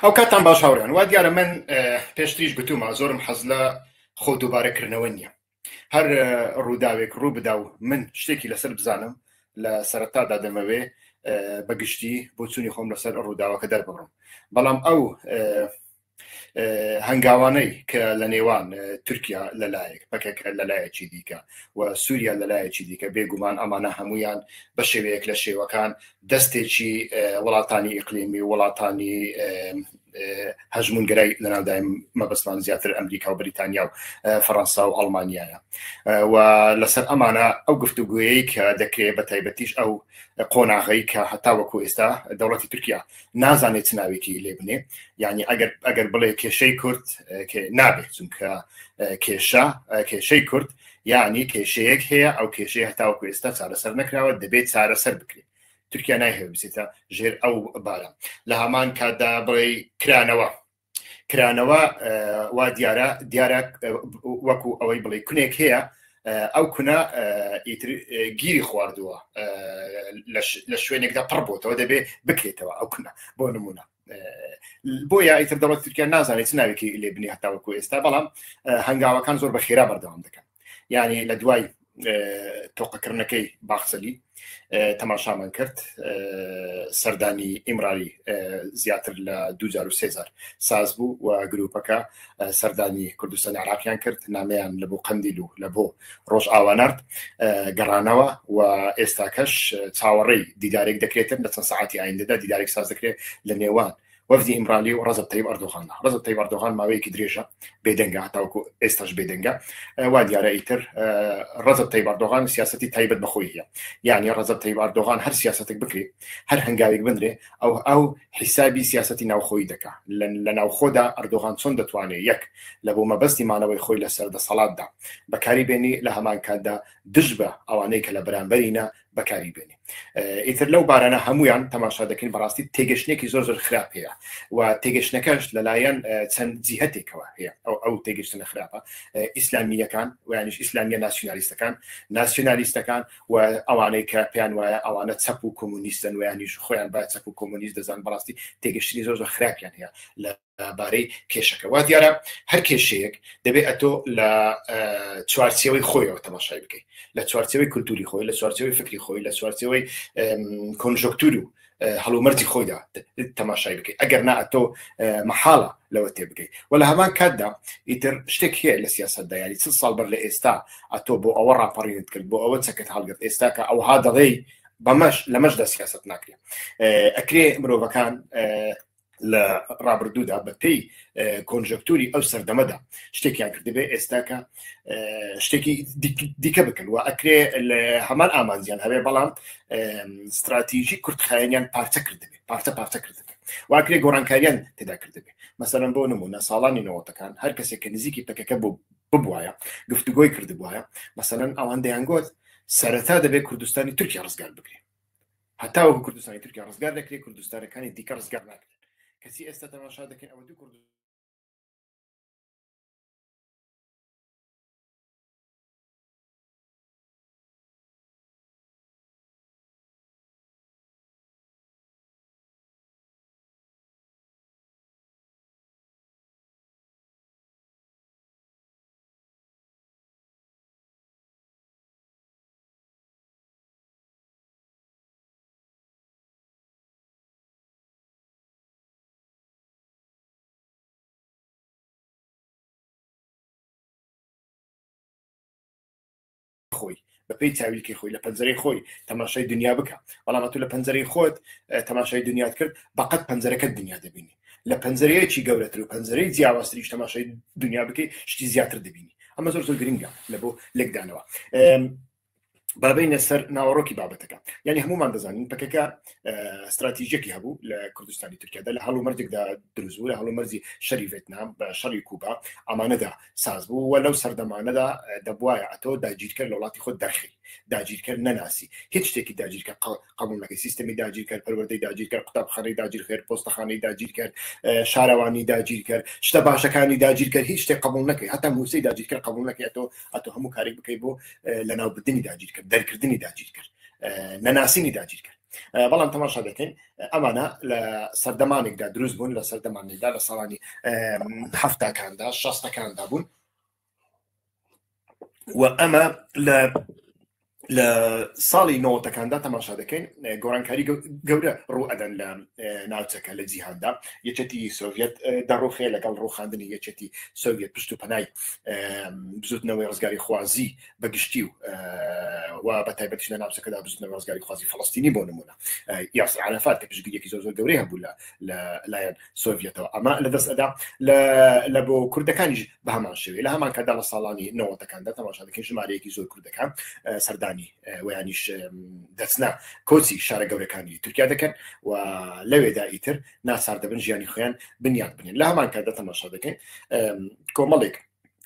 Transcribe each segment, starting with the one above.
ئەو کاتتان باش هاوڕێیان. وا دیارە من پێشتریش گوتومە زۆرم حەز لە خۆ دووبارەکردنەوە نییە. هەر ڕووداوێک ڕوو بدا و من شتێکی لەسەر بزانم لە سەرەتادا دەمەوێ بە گشتی بۆچوونی خۆم لەسەر ڕووداوەکە دەرببڕم. بەڵام ئەو هەنگاوانەی کە لە نێوان تورکیا لەلایەک پەکەکە لەلایەکی دیکە و سووریا لەلایەکی دیکە بێگومان ئەمانە هەمویان بە شێوەیەک لە شێوەکان دەستێکی وڵاتانی ئیقلیمی و وڵاتانی هەژمونگەرای لەناودای مەبەستمان زیاتر ئەمریکا و بریتانیا و فەڕەنسا و ئەڵمانیایە و لەسەر ئەمانە ئەو گفتوگویەی کە دەکرێت بە تایبەتیش ئەو قۆناغەی کە هەتاوەکو ئێستا دەوڵەتی تورکیا نازانێت چ ناوێکی لێ بنێ یعنی ئەگەر ئەگەر بڵێ کێشەی کورد نابێت چونکە کێشە کێشەی کورد یعنی کێشەیەک هەیە ئەو کێشەیە هەتاوەکو ئێستا چارەسەر نەکراوە دەبێت چارەسەر بکرێت تورکیا نایهەوێت بچێتە ژێر ئەو بارە لە هەمان کاتدا بڵێ کرانەوە کرانەوە وا دیارە دیارە وەکو ئەوەی بڵێ کونێک هەیە ئەو کونە ئیتر گیری خواردووە لە شوێنێکدا پڕ بۆتەوە دەبێ بکرێتەوە ئەو کونە بۆ نمونە بۆ یا ئیتر دەوڵەت تورکیا نازانێت چ ناوێکی لێبنی هەتاوەکو ئێستا بەڵام هەنگاوەکان زۆر بە خێرا بەردەوام دەکەن یعنی لە دوای تۆقەکردنەکەی باخچەلی تەماشامان کرد سەردانی ئیمرالی زیاتر لە دوجار و سێزار ساز بوو و گروپەکە سەردانی کوردستان عراقیان کرد نامیان لە بۆ قەندیل و لە بۆ ڕۆژ ئاوانارد گەڕانەوە و ئێستاکەش چاوەڕێی دیدارێک دەکرێتن لە چەند ساعتی ئایندەدا دیدارێک ساز دەکرێت لە نێوان وەفدی ئیمرالی و ڕەجەب تەیب ئەردۆغاندا. ڕەجەب تەیب ئەردۆغان ماوەیەکی درێژە بێدەنگە، هەتاوەکو ئێستاش بێدەنگە. وا دیارە ئیتر ڕەجەب تەیب ئەردۆغان سیاسەتی تایبەت بە خۆی هەیە. یعنی ڕەجەب تەیب ئەردۆغان هەر سیاسەتێک بکرێ، هەر هەنگاوێک بنرێ، ئەو ئەو حیسابی سیاسەتی ناوخۆیی دەکا. لە ناوخۆدا ئەردۆغان چۆن دەتوانێ یەک لە بۆ مەبەستی مانەوەی خۆی لەسەر دەسەڵاتدا بەکاری بێنی، لە هەمان کاتدا دژ بە ئەوانەی کە لە بەرامبەرینە بەکاری بێنی. ئیتر لەو بارانە هەمویان تەماشا دەکەین بەڕاستی تێگەشتێکی زۆر زۆر خراپ هەیە و تێگەشتنەکەش لەلایەن چەند جیهتێکەوە هەیە ئەو ئەو تێگەشتنە خراپە ئیسلامیەکان ویانیش ئیسلامیە ناسیونالیستەکان ناسیونالیستەکان و ئەوانەی کە پێیان وایە ئەوانە چەپ و کۆمونیستن ویانیش خۆیان بە چەپ و کۆمونیست دەزان بەڕاستی تێگەشتنی زۆر زۆر خراپیان هەیە لە بارەی کێشەکە. وا دیارە هەر کێشەیەک دەبێ ئەتۆ لە چوارچێوەی خۆیەوە تەماشای بکەیت، لە چوارچێوەی کولتوری خۆی، لە چوارچێوەی فکری خۆی، لە چوارچێوەی کۆنژۆکتور و هەڵومەرجی خۆیدا تەماشای بکەیت. ئەگەر نا ئەتۆ مەحاڵە لەوە تێ بگەیت. و لە هەمان کاتدا ئیتر شتێک هەیە لە سیاسەتدا، یعنی 40 ساڵ بەر لە ئێستا ئەتۆ بۆ ئەوە ڕاپەڕینت کرد، بۆ ئەوە چەکت هەڵگرت، ئێستا کە ئەوها دەڵێی بەمەش لەمەشدا سیاسەت ناکرێ. ئەکرێ مرۆڤەکان لە ڕابردوودا بە پێی کۆنژەکتوری ئەو سەردەمەدا شتێکیان کردبێ، ئێستاکە شتێکی دیکە بکەن و ئەکرێ لە هەمان ئامانجیان هەبێ، بەڵام استراتیژی کورتخایەنیان پارچە کردبێ، پارچە پارچە کردبێ، واکرێ گۆڕانکاریان تێدا کردبێ. مەسەلەن بۆ نمونە ساڵانی نەوەتەکان هەر کەسێک کە نزیکی پەکەکە بوو ببوایە گفتوگۆی کردبوایە، مەسەلەن ئەوان دەیانگوت سەرەتا دەبێت کوردستانی تورکیا ڕزگار بکرێ، هەتاوەکو کوردستانی تورکیا ڕزگار دەکرێت کوردستانەکانی دیکە ڕزگار ناکرێن. کەچی ئێستا تەماشا دەکەین ئەوە دوو کوردستان خۆی بەپێی چاویلکەی خۆی لە پەنجەرەی خۆی تەماشای دنیا بکە. بەڵام تۆ لە پەنجەرەی خۆت تەماشای دنیات کرد، بەقەت پەنجەرەکەت دنیا دەبینی. لە پەنجەرەیەکی گەورەتر و پەنجەرەی جیاوازتریش تەماشای دنیا بکەی شتی زیاتر دەبینی. ئەمە زۆر زۆر گرنگە لە بۆ لێکدانەوە. بابینە سەر ناوەڕۆکی بابەتەکە. یعنی هەمومان دەزانین پەکەکە استراتیژیەکی هەبوو لە کوردستانی تورکیادا، لە هەڵومەرجێکدا دروست بوو، لە هەڵومەرجی شەری ڤێتنام بە شەڕی کوبا ئەمانەدا ساز بوو و لەو سەردەمانەدا دەبوایە ئەتۆ داگیرکەر لە وڵاتی خۆت دەرخی، داگیرکەر نەناسی، هیچ شتێکی داگیرکەر قبول نەکەی، سیستەمی داگیرکەر، پەروەردەی داگیرکەر، قوتابخانەی داگیرکەر، پۆستەخانەی داگیرکەر، شارەوانی داگیرکەر، شتە باشەکانی داگیرکەر، هیچ شتێک قبول نەکەی، هەتا مووچەی داگیرکەر قبول نەکەی. ئەتۆ ئەتۆ هەموو کارێک بکەی بۆ لەناوبردنی داگیرکەر، دەرکردنی داگیرکەر، نەناسینی داگیرکەر. بەڵام تەماشا دەکەین ئەمانە لە سەردەمانێکدا دروست بوون، لە سەردەمانێکدا لە ساڵانی 70ەکاندا، 60ەکاندا بوون و ئەمە لە ساڵی نەوەتەکاندا تەماشا دەکەین گۆڕانکاری گەورە ڕوو ئەدەن لە ناوچەکە، لە جیهاندا. یەکێتی سۆڤەت دەڕوخێ، لەگەڵ ڕوخاندنی یەکێتی سۆڤەت پشت و پەنای بزوتنەوەی ڕزگاری خوازی بە گشتی و و بە تایبەتیش لە ناوچەکەدا بزوتنەوەی ڕزگاری خوازی فەڵەستینی، بۆ نمونە یاسر عەرەفات کە پشتگیریەکی زۆر زۆر گەورەی هەبوو لە لایەن سۆڤەتەوە، ئەمە لە دەست ئەدا. لە بۆ کوردەکانیش بە هەمان شێوەیە. لە هەمان کاتدا لە ساڵانی 90ەکاندا تەماشا دەکەین ژمارەیەکی زۆر کوردەکان سەردانی ویانیش دەچنە کۆچی شارە گەورەکانی تورکیا دەکەن و لەوێدا ئیتر ناچار دەبن ژیانی خۆیان بنیات بنێن. لە هەمان کاتدا تەماشا دەکەین کۆمەڵێک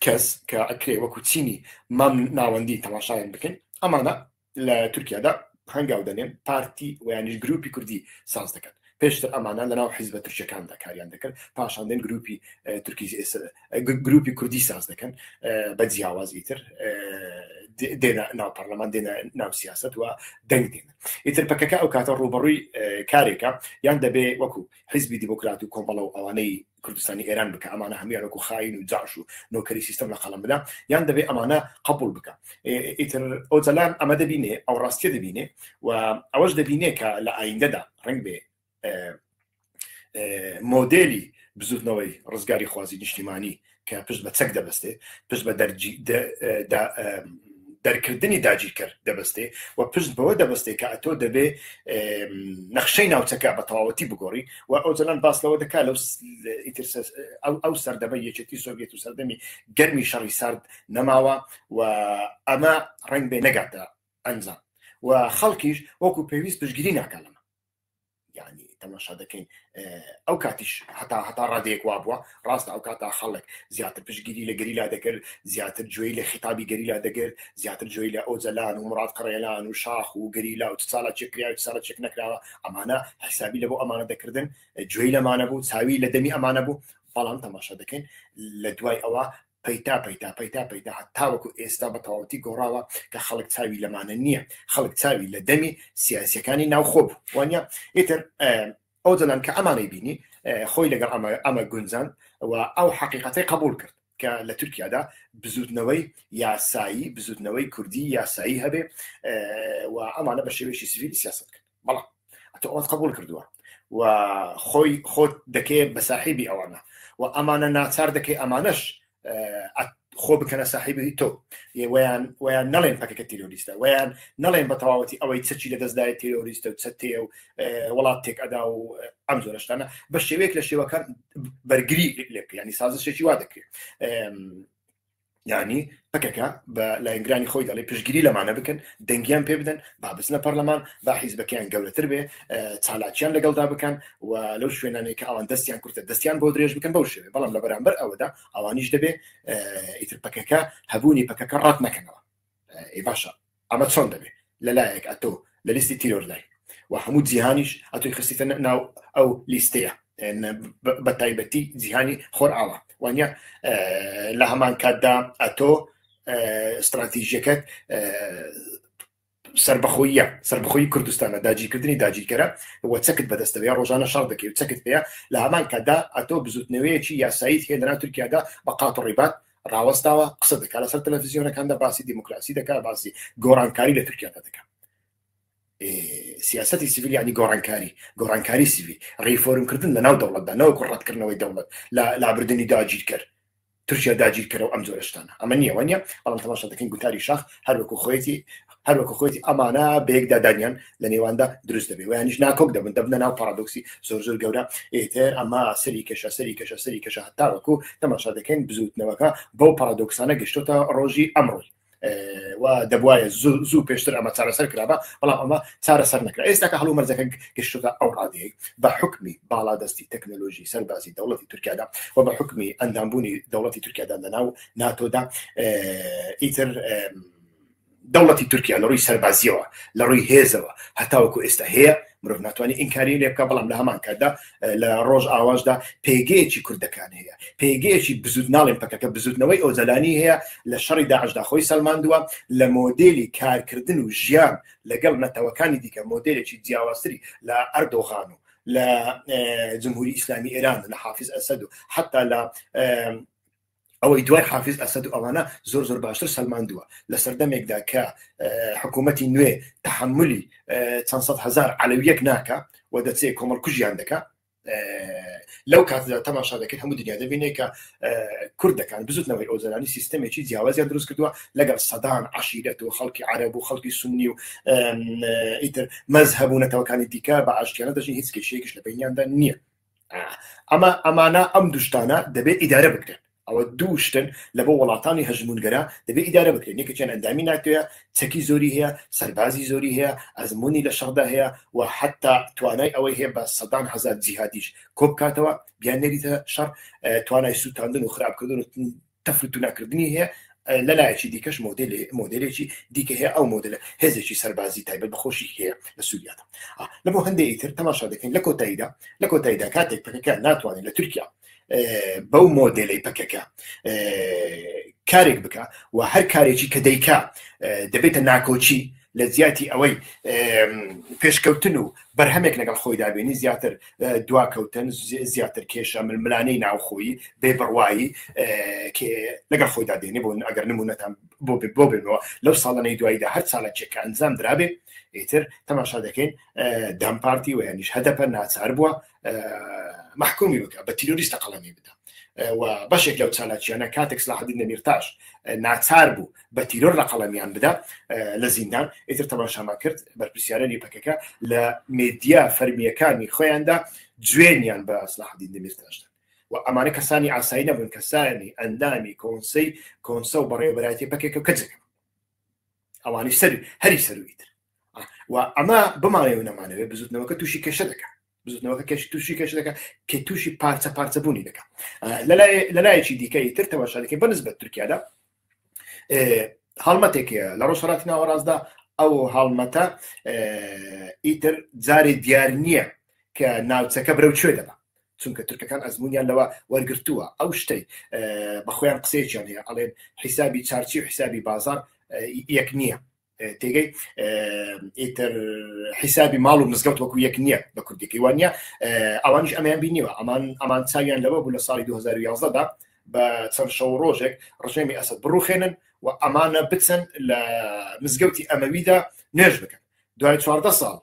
کەس کە ئەکرێ وەکو چینی مام ناوەندی تەماشایان بکەین، ئەمانە لە تورکیادا هەنگاو دەنێن، پارتی ویانیش گروپی کوردی ساز دەکەن. پێشتر ئەمانە لەناو حیزبە تورکیەکاندا کاریان دەکرد، پاشان دێن گروپی تورکی، گروپی کوردی ساز دەکەن بە جیاواز، ئیتر دێنە ناو پەرلەمان، دێنە ناو سیاست و دەنگ دێن. ئیتر پەکەکە ئەو کاتە ڕوبەڕووی کارێکە، یان دەبێ وەکو حیزبی دیموکرات و کۆمەڵە و ئەوانەی کوردستانی ئێران بکە، ئەمانە هەمویان وەکو خاین و جاش و نۆکەری سیستەم لە قەڵەم بدا، یان دەبێ ئەمانە قبول بکە. ئیتر ئۆجەلان ئەمە دەبینێ، ئەو ڕاستیە دەبینێ و ئەوەش دەبینێ کە لە ئایندەدا ڕنگ بێ مۆدێلی بزوتنەوەی ڕزگاری خوازی نیشتیمانی کە پشت بە چەک دەبەستێ، پشت بە دەرکردنی داگیرکەر دەبەستێ و پشت بەوە دەبەستێ کە ئەتۆ دەبێ نەخشەی ناوچەکە بە تەواوەتی بگۆڕی. و ئۆجەلان باس لەوە دەکا لەو ئەو سەردەمە یەکێتی سۆڤێت و سەردەمی گەرمی شەڕی سارد نەماوە و ئەمە ڕنگ بێ نەگاتە ئەنجام و خەڵکیش وەکو پێویست پشتگیری ناکا لەمە. یعنی تەماشا دەکەین ئەو کاتیش هەتا ڕادەیەک وا بووە. ڕاستە ئەو کاتا خەڵک زیاتر پشتگیری لە گەریلا دەکرد، زیاتر گوێی لە خیتابی گەریلا دەگرت، زیاتر گوێی لە ئۆجەلان و مڕاد قەرەیلان و شاخ و گەریلا و چ چالاکیەک کراوە چ چالاکیەک نەکراوە، ئەمانە حیسابی لە بۆ ئەمانە دەکردن، گوێی لەمانە بوو، چاوی لە دەمی ئەمانە بوو. بەڵام تەماشا دەکەین لە دوای ئەوە پەیتا پەیتا پەیتا پەیتا هەتاوەکو ئێستا بە تەواوەتی گۆڕاوە کە خەڵک چاوی لەمانە نییە، خەڵک چاوی لە دەمی سیاسیەکانی ناوخۆ بوو، وانە؟ ئیتر ئۆجەلان کە ئەمانەی بینی خۆی لەگەڵ ئەمە گونجان و ئەو حەقیقەتەی قبول کرد کە لە تورکیادا بزوتنەوەی یاسایی، بزوتنەوەی کوردی یاسایی هەبێ و ئەمانە بە شێوەیەکی سیڤیلی سیاست کرد. بەڵام ئەتۆ ئەوەت قبول کردووە و خۆی خۆت دەکەی بە ساحیبی ئەوانە و ئەمانە ناچار دەکەی ئەمانەش خۆ بکەنە ساحیبی تۆ، ویان ویان نەڵێن پەکەکە تیرۆریستە، ویان نەڵێن بە تەواوەتی ئەوەی چەکی لە دەستدای تیرۆریستە و چەتێ و وڵات تێک ئەدا و ئەم زۆرە شتانە، بە شێوەیەک لە شێوەکان بەرگری لێ بکە. ینی سازشێکی وا دەکرێت، یعنی پەکەکە بە لایەنگرانی خۆی دەڵێ پشتگیری لەمانە بکەن، دەنگیان پێ بدەن، با بچنە پەرلەمان، با حیزبەکەیان گەورەتر بێ، چالاکیان لەگەڵدا بکەن و لەو شوێنانەی کە ئەوان دەستیان کورتە دەستیان بۆ درێژ بکەن بەو شێوێ. بەڵام لە بەرامبەر ئەوەدا ئەوانیش دەبێ ئیتر پەکەکە، هەبوونی پەکەکە ڕەت نەکەنەوە. ئەی باشە ئەمە چۆن دەبێ؟ لەلایەک ئەتۆ لە لیستی تیرۆردای و هەموو جیهانیش ئەتۆی خستیتە ناو ئەو لیستەیە، بە تایبەتی جیهانی خۆرئاوا، وانە؟ لە هەمان کاتدا ئەتۆ استراتیژیەکەت سربەخۆییە، سربەخۆی کوردستانە، داگیرکردنی داگیرکەرە و چەکت بەدەستەوەیە، ڕۆژانە شەڕ دەکەی و چەکت پێیە. لە هەمان کاتدا ئەتۆ بزوتنەوەیەکی یاساییت هەیە لەناو تورکیادا بە قات و ڕیبات ڕاوەستاوە، قسە دەکات لەسەر تەلەڤیزیۆنەکاندا، باسی دیموکراسی دەکات، باسی گۆڕانکاری لە تورکیادا دەکات. سیاستی سیڤیل یعنی گۆڕانکاری، گۆڕانکاری سیڤیل، ڕیفۆرمکردن لە ناو دەوڵەتدا، نەوەکو ڕەتکردنەوەی دەوڵەت، لە لابردنی داگیرکەر، تورکیا داگیرکەرە و ئەم جۆرە شتانە. ئەمە نییە، وانە؟ بەڵام تەماشا دەکەین گوتاری شاخ هەر وەکو خۆیەتی، هەر وەکو خۆیەتی. ئەمانە بەیەکدادانیان لە نێواندا دروست دەبێ ویانیش ناکۆک دەبن، دەبنە ناو پارادۆکسی زۆر زۆر گەورە. ئیتر ئەمە سەری کێشە، سەری کێشە، سەری کێشە، هەتاوەکو تەماشا دەکەین بزوتنەوەکە بەو پارادۆکسانە گەشتۆتە ڕۆژی ئەمڕۆی و دەبواە زوو پێشتر ئەمە چارەسەر کرابا، بەڵام ئەمە چارەسەر نەکرا. ئێستا کە هەڵو مەرجەکە گەشتۆتە ئەو ڕادەیە بە حکمی باڵادەستی تەکنەلۆژی سەربازی دەوڵەتی تورکیادا و بە حکمی ئەندامبوونی دەوڵەتی تورکیادا لەناو ناتۆدا، ئیتر دەوڵەتی تورکیا لە ڕووی سەربازیەوە لە ڕووی هێزەوە هەتاوەکو ئێستا هەیە مرۆڤ ناتوانانی ئینکاری لێ بکە بەڵام لە هەمان کاتدا لە ڕۆژ ئاواشدا پێگەیەکی کوردەکان هەیە پێگەیەکی بزوت ناڵێن پەکەکە بزوتنەوەی ئۆجەلانی هەیە لە شەڕی داعشدا خۆی سەلماندووە لە مۆدێلی کارکردن و ژیان لەگەڵ نەتەوەکانی دیکە مۆدێلێکی جیاوازتری لە ئەردۆغان و لە جمهوری ئیسلامی ئێران لە حافز ئەسەد و حتا لە ئەوەی دوای حافز ئەسەد و ئەوانە زۆر زۆر باشتر سەلماندووە لە سەردەمێکدا کە حکوومەتی نوێ تحملی چەند سەد هزار عەلەویەک ناکە و دەچێت کۆمەڵکوژیان دەکا لەو کاتدا تەماشا دەکرد هەموو دنیا دەبینێ کە کوردەکان بزوتنەوەی ئۆجەلانی سیستەمێکی جیاوازیان دروست کردووە لەگەڵ سەدان عشیرەت و خەڵکی عەرەب و خەڵکی سنی و ئیتر مەزهەب و نەتەوەکانی دیکە بە ئاشتیانە دەژین هیچ کێشەیەکیش لە بینیاندا نییە ئەمە ئەمانە ئەم دوشتانە دەبێت ئیدارە بکرێن ئەوە دوو شتن لە بۆ وڵاتانی هەژمونگەرا دەبێت ئیدارە بکرێن یەکێکیان ئەندامی ناتۆیە چەکی زۆری هەیە سەربازی زۆری هەیە ئەزمموی لە شەڕدا هەیە و حتا توانای ئەوەی هەیە بە سەدان هزار جیهادیش کۆبکاتەوە بیان نێریتە شەڕ توانای سووتاندن و خراپکردن و تەفروتوناکردنی هەیە لەلایەکی دیکەش مۆدلێکی دیکە هەیە ئەو مۆدلە هێزێکی سەربازی تایبەت بەخۆشی هەیە لە سووریادا لە بۆ هەندێک ئیتر تەماشا دەکەین لە کۆتاییدا لە کۆتاییدا کاتێک پەکەکە ناتوانێت لە تورکیا بەو مۆدلەی پەکەکە کارێک بکە و هەر کارێکی کە دەیکا دەبێتە ناکۆچی لە جیاتی ئەوەی پێشکەوتن و بەرهەمێک لەگەڵ خۆی دابێنی زیاتر دواکەوتن زیاتر کێشە ململانەی ناوخۆیی بێ بڕوایی لەگەڵ خۆیدا دێنێ بۆ ئەگەر نمونەتان بۆ بۆ بێنەوە لەو ساڵانەی دواییدا هەر چالاکیەکە ئەنجام درابێ ئیتر تەماشا دەکەین دەم پارتی و یانیش هەدەپە ناچار بووە محکومی بکە بە تیرۆریستە قەڵەمی بدە و بەشێک لەو چالاکیانە کاتێک سلاحدین دەمیرتاش ناچار بوو بە تیرۆر لە قەڵەمیان بدا لە زیندان ئیتر تەماشامان کرد بەرپرسیارانی پەکەکە لە مێدیا فەرمیەکانی خۆیاندا جوێنیان بە سلاحدین دەمیرتاشدا و ئەمانە کەسانی ئاسایی نەبوون کەسانی ئەندامی کۆنسەی کۆنسە و بەڕێوەبەرایەتی پەکەکە و کەجەکە ئەوانی سەر هەری سەروی تر و ئەمە بمانەوێ و نەمانەوێ بزوتنەوەکە تووشی کێشە دەکات بزوتنەوەکە کێش تووشی کێشە دەکات کە تووشی پارچە پارچە بوونی دەکات لەلایەکی دیکە تر تەماشا دەکەین بەنسبەت تورکیادا هەڵمەتێک هەیە لە ڕۆژهەڵاتی ناوەڕاستدا ئەو هەڵمەتە ئیتر جارێ دیار نییە کە ناوچەکە برەو کوێ دەبا چونکە تورکەکان ئەزمونیان لەوە وەرگرتووە ئەو شتەی بەخۆیان قسەیەکیان هەیە ئەڵێن حیسابی چارچی و حیسابی بازار یەک نییە تێگەی ئیتر حیسابی ماڵ و مزگەوت وەکو یەک نییە بە کوردیەکەی وانە ئەوانیش ئەمیان بینیوە ئەمان ئەمان چاویان لەوە بوو لە ساڵی 2011 دا بە چەند شەو ڕۆژێک ڕژێمی ئەسد بڕوخێنن و ئەمانە بچن لە مزگەوتی ئەمەویدا نوێژ بکەن دوای 14 ساڵ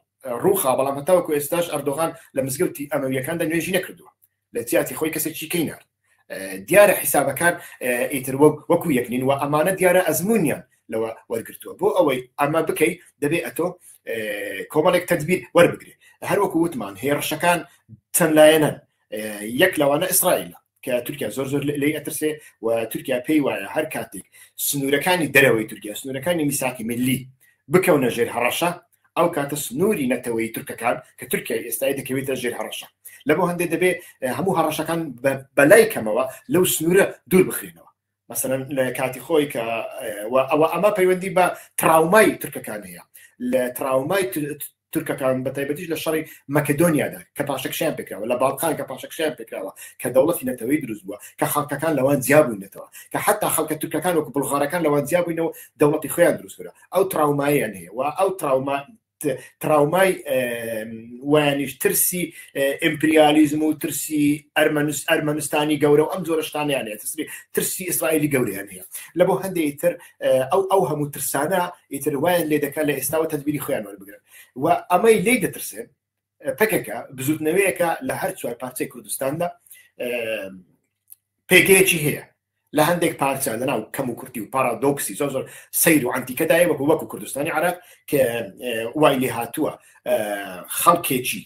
ڕووخا بەڵام هەتاوەکو ئێستاش ئەردۆغان لە مزگەوتی ئەمەویەکاندا نوێژی نەکردووە لە جیاتی خۆی کەسێکی کەی نارد دیارە حیسابەکان ئیتر وەک وەکو یەک نین و ئەمانە دیارە ئەزمونیان لەوە وەرگتووە بۆ ئەوەی ئەمە بکەی دەبێ ئەتۆ کۆمەڵێک تدبیر وەربگرێ هەروەکو وتمان هێڕشەکان چەند لایەنن یەک لەوانە ئیسرائیلە کە تورکیا زۆر زۆر لی ئەترسێ و تورکیا پێی وایە هەر کاتێک سنوورەکانی دەرەوەی تورکیا سنوورەکانی میساقی ملی بکەونە ژێر هەڕەشە ئەو کاتە سنووری نەتەوەی تورکەکان کە تورکیای ئێستای دەکەوێتە ژێر هەڕەشە لە بۆ هەندێک دەبێ هەموو هەڕەشەکان بەلای کەمەوە لەو سنوورە دوور بخرێنەوە مەسەلەن لە کاتی خۆی کە ئەوە ئەمە پەیوەندی بە تراومای تورکەکان هەیە لە تراومای تورکەکان بە تایبەتیش لە شەڕی مەکدۆنیادا کە پاشەکشیان پێکراوە لە باڵقان کە پاشەکشیان پێکراوە کە دەوڵەتی نەتەوەی دروست بووە کە خەڵکەکان لەوان جیابوونەتەوە کە حتا خەڵکە تورکەکان وەکو بڵغارەکان لەوان جیابووینەوە دەوڵەتی خۆیان دروست کرا ئەو تراومایان هەیە و ئەو تراوما تراومای ویانیش ترسی ئیمپریالیزم و ترسی ئەرمەنس ئەرمەنستانی گەورە و ئەم جۆرە شتانیان هەیە ترسی ترسی ئیسرائیلی گەوریان هەیە لە بۆ هەندێک تر ئەو ئەو هەموو ترسانە ئیتر وایان لێ دەکات لە ئێستاوە تدبیری خۆیان وەربگرن و ئەمەی لی دەترسێن پەکەکە بزوتنەوەیەکە لە هەر چوار پارچەی کوردستاندا پێگەیەکی هەیە لە هەندێک پارچە لەناو کەم و کورتی و پارادۆکسی زۆر زۆر سەیر و ئەنتیکەدایە وەکو وەکو کوردستانی عراق کە وای لێ هاتووە خەڵکێکی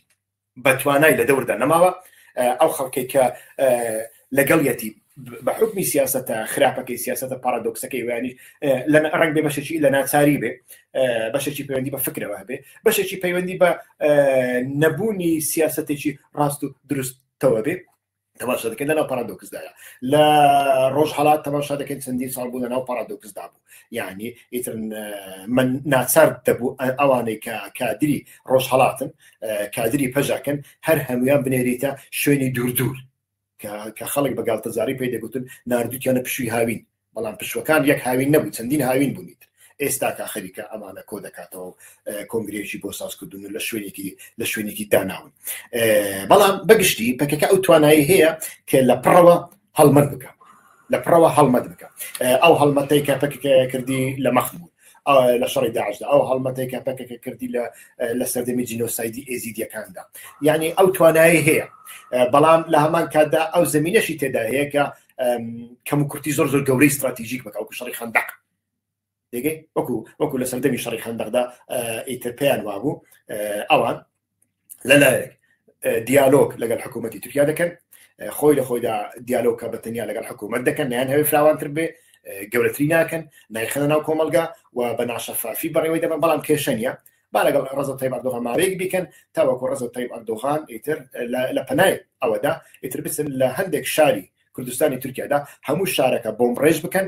بەتوانای لە دەوردا نەماوە ئەو خەڵکێک کە لەگەڵیەتی بە حکمی سیاستە خراپەکەی سیاستە پارادۆکسەکەی ویانی لە ڕنگ بێ بەشێکی لە ناچاری بێ بەشێکی پەیوەندی بە فکرەوە هەبێ بەشێکی پەیوەندی بە نەبوونی سیاستێکی ڕاست و دروستەوە بێ. تەماشا دەکەین لەناو پارادۆکسدایە لە ڕۆژهەڵات تەماشا دەکەین چەندین ساڵ بوو لەناو پارادۆکسدا بوو یعنی ئیتر من ناچار دەبوو ئەوانەی کە کادری ڕۆژهەڵاتن کادری پەژاکن هەر هەمویان بنێریتە شوێنی دوور دوور کە خەڵک بە گاڵتەجاری پێی دەگوتن ناردوتیانە پشووی هاوین بەڵام پشوەکان یەک هاوین نەبوو چەندین هاوین بوونیت ئێستا کا خەریکە ئەمانە کۆ دەکاتەوە کۆنگرێکی بۆ سازکردن و لە شوێنێکی لە شوێنێکی داناون بەڵام بەگشتی پەکەکە ئەو توانایی هەیە کە لە پڕەوە هەڵمەت بکە لە پڕەوە هەڵمەت بکە ئەو هەڵمەتەی کە پەکەکە کردی لە مەخمور لە شەڕی داعشدا ئەو هەڵمەتەی کە پەکەکە کردی لە لە سەردەمی جینۆسایدی ئێزیدیەکاندا یعنی ئەو توانایی هەیە بەڵام لە هەمان کاتدا ئەو زمینەشی تێدا هەیە کە کەم و کورتی زۆر زۆر گەورەی استراتیژیک بکە وەکو شەڕی خەندەق دەگەی وەکو وەکو لە سەردەمی شەڕی خەندەقدا ئیتر پێیان وابوو ئەوان لەلایەک دیالۆگ لەگەڵ حکوومەتی تورکیا دەکەن خۆی لە خۆیدا دیالۆکە بە تەنیا لەگەڵ حکوومەت دەکەن نیان هەوێ فراوانتر بێ گەورەتری ناکەن نایخەنە ناو کۆمەلگا و بە ناشەفافی بەڕێوەی دەبن بەڵام کێشە نییە با لەگەڵ ڕەجەب تەیب ئەردۆغان ماوەیەک بیکەن تاوەکو ڕەجەب تەیب ئەردۆغان ئیتر لە پەنای ئەوەدا ئیتر بچن لە هەندێک شاری کوردستانی تورکیادا هەموو شارەکە بۆمبڕێژ بکەن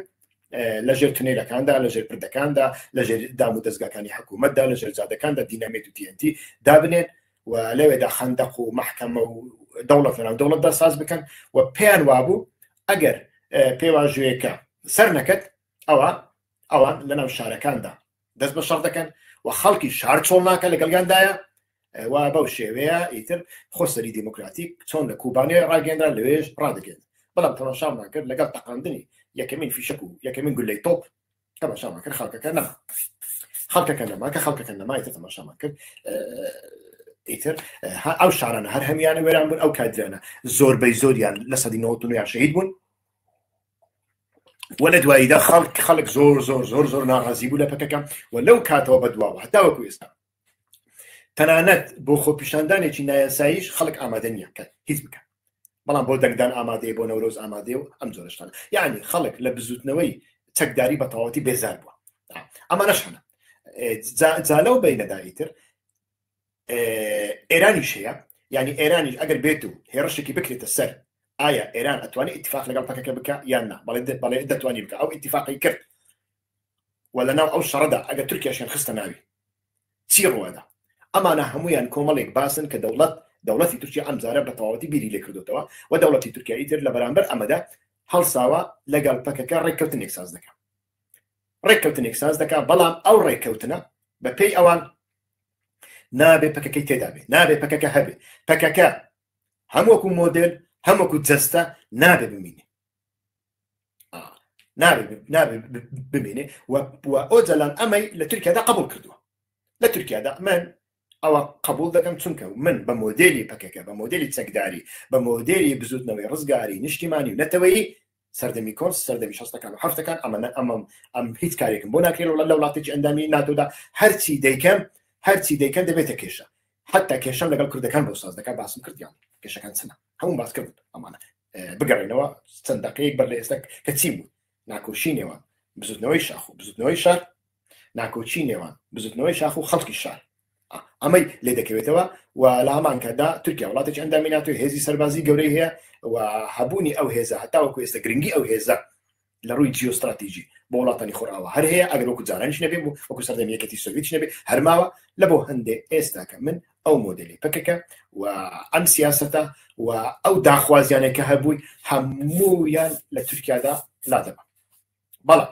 لە ژێر تونێلەکاندا لە ژێر پردەکاندا لە ژێر دام و دەستگاکانی حکوومەتدا لە ژێر جادەکاندا دینامیت و TNT دابنێن و لەوێدا خەندەق و مەحکەمە و دەوڵەت لەناو دەوڵەتدا ساز بکەن و پێیان وابوو ئەگەر پێواژوەیەکە سەر نەکەت ئەوە ئەوان لەناو شارەکاندا دەست بە شەڕ دەکەن و خەڵکی شار چۆڵ ناکە لەگەڵیاندایە و بەو شێوەیە ئیتر خۆسەری دیموکراتیک چۆن لە کوبانێ ڕاگەندرا لەوێش ڕادەگەێن بەڵام تەماشامان کرد لەگەڵ تەقاندنی یەکەمین فیشەک و یەکەمین گولەی تۆپ تەماشامان کرد خەڵکەکە نەما خەڵکەکە نەما کە خەڵکەکە نەما ئیتر تەماشامان کرد ئیتر ئەو شارانە هەر هەمیانە وێران بوون ئەو کادرانە زۆربەی زۆریان لە سەدی نەوەت شەهید بوون و لە دواییدا خەڵک خەڵک زۆر زۆر زۆر زۆر ناڕازی بوو لە پەکەکە و لەو کاتەوە بەدواوە هەتاوەکو ئێستا تەنانەت بۆ خۆپیشاندانێکی نایاساییش خەڵک ئامادە نییە کە هیچ بکە بەڵام بۆ دەنگدان ئامادەیە بۆ نەورۆز ئامادەیە و ئەم جۆرەشتانە یعنی خەڵک لە بزوتنەوەی چەکداری بە تەواوەتی بێزار بووە ئەمانەش هەنە جا لەو بینەدا ئیتر ئێرانیش هەیە یعنی ئێرانیش ئەگەر بێت و هێڕشێکی بکرێتە سەر ئایا ئێران ئەتوانێت اتفاق لەگەڵ پەکەکە بکە یان نا بەڵێ بەڵێ دەتوانانی بکە ئەو اتفاقی کرد و لەناو ئەو شەڕەدا ئەگەر تورکیاشیان خستە ناوی چی ڕوەدا ئەمانە هەمویان کۆمەڵێک باسن کە دەوڵەت دەوڵەتی تورکیا ئەمجارە بە تەواوەتی بیری لێکردوتەوە و دەوڵەتی تورکیا ئیتر لە بەرامبەر ئەمەدا هەڵساوە لەگەڵ پەکەکە ڕێککەوتنێک ساز دەکە ڕێککەوتنێک ساز دەکا بەڵام ئەو ڕێککەوتنە بە پێی ئەوان نابێ پەکەکەی تێدا بێ نابێ پەکەکە هەبێ پەکەکە هەم وەکو مۆدل هەم وەکو جەستە نابێ بمینێ نابێ بمێنێ و ئۆجەلان ئەمەی لە تورکیادا قبول کردووە لە تورکیادا من ئەوە قبول دەکەم چونکە من بە مۆدلی پەکەکە بە مۆدلی چەکداری بە مۆدلی بزوتنەوەی ڕزگاری نیشتیمانی و نەتەوەیی سەردەمی کۆن سەردەمی شەستەکان و حەفتەکان ئەمە ئەمەم ئەم هیچ کارێکم بۆ ناکرێت لە وڵاتێکی ئەندامی ناتۆدا هەرچی دەیکەم هەرچی دەیکەم دەبێتە کێشە حتا کێشەم لەگەڵ کوردەکان بۆ ساز دەکات باسم کردیان کێشەکان چنە هەموو باس کردن ئەمانە بگەڕێنەوە چەند دقەیەک بەر لە ئێستا کە چی بوو ناکۆشی نێوان بزوتنەوەی شاخ و بزوتنەوەی شار ناکۆکی نێوان بزوتنەوەی شاخ و خەڵکی شار ئەمەی لێ دەکەوێتەوە و لە هەمان کاتدا تورکیا وڵاتێکی ئەندامی ناتۆ هێزی سەربازی گەورەی هەیە و هەبوونی ئەو هێزە هەتاوەکو ئێستا گرنگی ئەو هێزە لە ڕووی جیۆستراتیژی بۆ وڵاتانی خۆراوە هەر هەیە ئەگەر وەکو جارانیش نەبێ بوو وەکو سەردەمی یەکێتی سۆڤێتیش نەبێ هەرماوە لە بۆ هەندێ ئێستاکە من ئەو مۆدلی پەکەکە و ئەم سیاستە و ئەو داخوازیانێک کە هەبووی هەموویان لە تورکیادا لادەبا بەڵام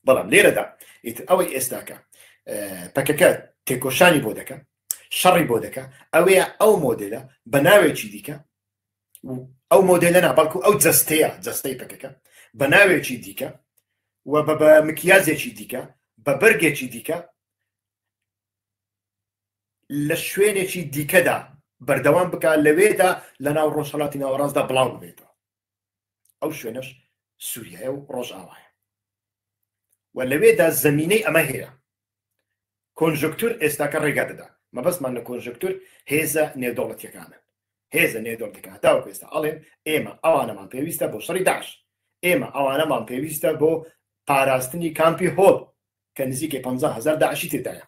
بەڵام لێرەدا ئیتر ئەوەی ئێستاکە پەکەکە تێکۆشانی بۆ دەکە شەڕی بۆ دەکە ئەوەیە ئەو مۆدلە بە ناوێکی دیکە ئەو مۆدلە نا بەڵکو ئەو جەستەیە جەستەی پەکەکە بە ناوێکی دیکە و بە بە مکیازێکی دیکە بە بەرگێکی دیکە لە شوێنێکی دیکەدا بەردەوام بک لەوێدا لە ناو ڕۆژهڵاتی ناوەڕاستدا بڵاو ببێتەوە ئەو شوێنەش سووریایە و ڕۆژئاوایە و لەوێدا زمینەی ئەمە هەیە کۆنژکتور ئێستاکە ڕێگا دەدا مەبەستمان لە کۆنژکتور هێزە نێودەوڵەتیەکانن هێزە نێودەوڵەتەکان هەتاوەکو ئێستا ئەڵێن ئێمە ئەوانەمان پێویستە بۆ شەڕی داعش ئێمە ئەوانەمان پێویستە بۆ پاراستنی کامپی هۆل کە نزیکەی 500 هزار داعشی تێدایە.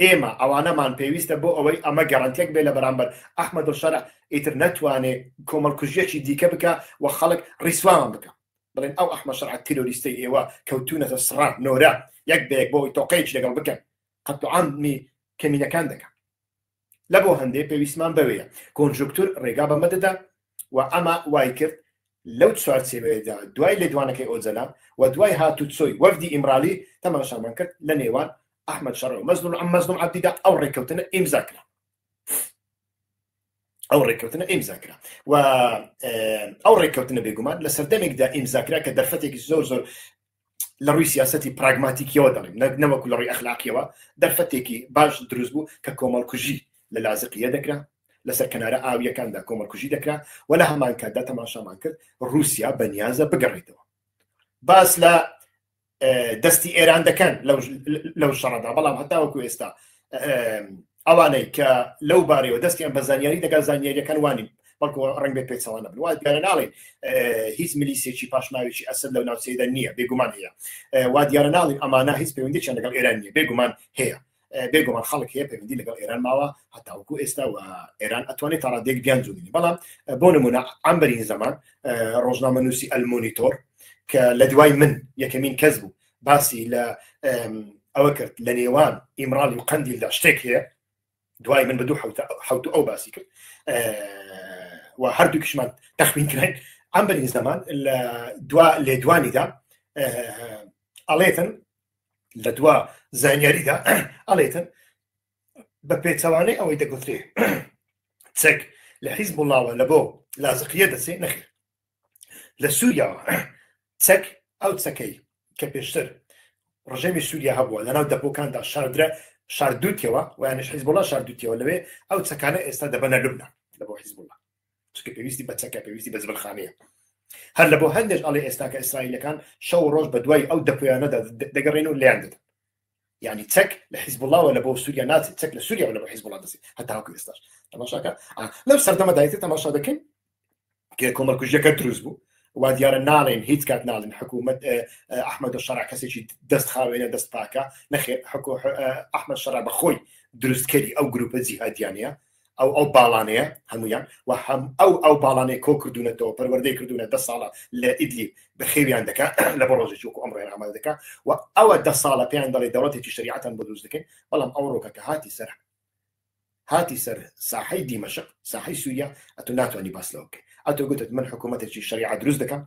ئێمە ئەوانەمان پێویستە بۆ ئەوەی ئەمە گەرەنتیەک بێ لە بەرامبەر ئەحمەد شەرع ئیتر نەتوانێ کۆمەڵکوژیەکی دیکە بکە و خەڵک ڕیسوامان بکە بڵێن ئەو ئەحمەد شەرع تیرۆریستەی ئێوە کەوتونەتە سڕا نۆرە یەک بە یەک بۆ ئەوەی تۆقەیەکی لەگەڵ بکەن قەتڵ کەمینەکان دەکەن. لە بۆ هەندێ پێویستمان بەوەیە کۆنجوکتور ڕێگا بەمە دەدا و ئەمە وای کرد لەو چوارچێوەیەدا دوای لێدوانەکەی ئۆجەلان و دوای هاتوچۆی وەفدی ئیمرالی تەماشامان کرد لە نێوان ئەحمەد شەڕع و مەزلوم مەزلوم عەبدیدا ئەو ڕێککەوتنە ئیمزا کرا. ئەو ڕێککەوتنە ئیمزا کرا و ئەو ڕێککەوتنە بێگومان لە سەردەمێکدا ئیمزا کرا کە دەرفەتێکی زۆر زۆر لە ڕووی سیاستی پراگماتیکیەوە دەڵێم نەوەکو لە ڕووی ئەخلاقیەوە دەرفەتێکی باش دروست بوو کە کۆمەڵکوژی لە لازقیە دەکرا لەسەر کەنارە ئاویەکاندا کۆمەڵکوژی دەکرا و لە هەمان کاتدا تەماشامان کرد رووسیا بەنیازە بگەڕێتەوە باس لە دەستی ئێران دەکەن لەو شەڕەدا بەڵام هەتاوەکو ئێستا ئەوانەی کە لەو بارەوە دەستیان بە زانیاری دەگا زانیاریەکان وانی بەڵکو ڕنگ بێ پێچەوانە بن وا دیارە ناڵێن هیچ ملیسێکی پاشماوێکی ئەسد لەو ناوچەیەدا نییە بێگومان هەیە وا دیارە ناڵێن ئەمانە هیچ پەیوەندییان لەگەڵ ئێران نییە بێگومان هەیە بێگومان خەڵک هەیە پەیوەندی لەگەڵ ئێران ماوە هەتاوەکو ئێستا و ئێران ئەتوانێت تا ڕادەیەک بیان جوڵینی بەڵام بۆ نمونە عەمبەرین زەمان ڕۆژنامەنووسی ئەلمۆنیتۆر کە لە دوای من یەکەمین کەس بوو باسی لە ئەوە کرد لە نێوان ئیمرالی و قەندیلدا شتێک هەیە دوای من بە دوو حوت ئەو باسی کرد و هەردووکیشمان تەخمین کراین عەمبەرین زەمان لە دوا لێدوانیدا ئەڵێتن لە دوا زانیاریدا ئەڵێتن بە پێچەوانەی ئەوەی دەگوترێ چەک لە حیزب وڵاوە لە بۆ لازقیە دەچێ نەخێر لە سووریاوە چەک ئەو چەکەی کە پێشتر ڕژێمی سووریا هەبووە لەناو دەپۆکاندا شاردرا شاردوتیەوە ویانش حیزبوڵا شاردوتیەوە لەوێ ئەو چەکانە ئێستا دەبەنە لوبنان لە بۆ حیزبوڵا چونکە پێویستی بە چەکە پێویستی بە زبرخانەیە هەر لە بۆ هەندێک ئەڵێ ئێستا کە ئیسرائیلەکان شەو ڕۆژ بە دوای ئەو دەپۆیانەدا دەگەڕێن و لیان دەدەن یعنی چەک لە حیزبوڵاوە لە بۆ سووریا ناچێت چەک لە سووریا لە بۆ حیزبوڵا دەچێت هەتاوەکو ئێستاش تەماشاکە لەو سەردەمە دایتە تەماشا دەکەین کە کۆمەڵکوژیەکە دروست بوو وا دیارە ناڵێن هیچ کات ناڵێن حکوومەت ئەحمەد شەرع کەسێکی دەست خاوێنە دەست پاکە نەخێر ئەحمەد شەرع بە خۆی دروستکەری ئەو گروپە جیهادیانەیە ئەو ئەو باڵانەیە هەمویان و هەم ئەو ئەو باڵانەی کۆ کردوونەتەوە پەروەردەی کردوونە دە ساڵە لە ئیدلی بەخێویان دەکا لە بۆ ڕۆژێکی وەکو ئەمڕۆیان ئامادە دەکا و ئەوە دە ساڵە پێیان دەڵێ دەوڵەتێکی شەریعەتان بۆ دروست دەکەین بەڵام ئەو ڕۆکە کە هاتی سەر هاتی سەر ساحەی دیمەشق ساحەی سووریا ئەتۆ ناتوانانی باس لەوە بکەی ئەتۆ گوتت من حکوومەتێکی شەریعە دروست دەکەم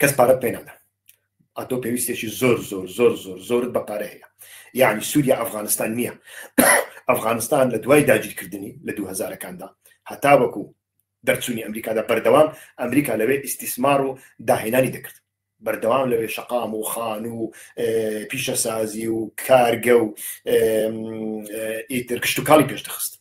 کەس پارەت پێ نادا ئەتۆ پێویستێکی زۆر زۆر زۆر زۆر زۆرت بە پارە هەیە یعنی سووریا ئەفغانستان نییە ئەفغانستان لە دوای داگیرکردنی لە 2000ەکاندا هەتاوەکو دەرچوونی ئەمریکادا بەردەوام ئەمریکا لەوێ ئیستیسمار و داهێنانی دەکرد بەردەوام لەوێ شەقام و خان و پیشەسازی و کارگە و ئیتر کشتتوکاڵی پێشدەخست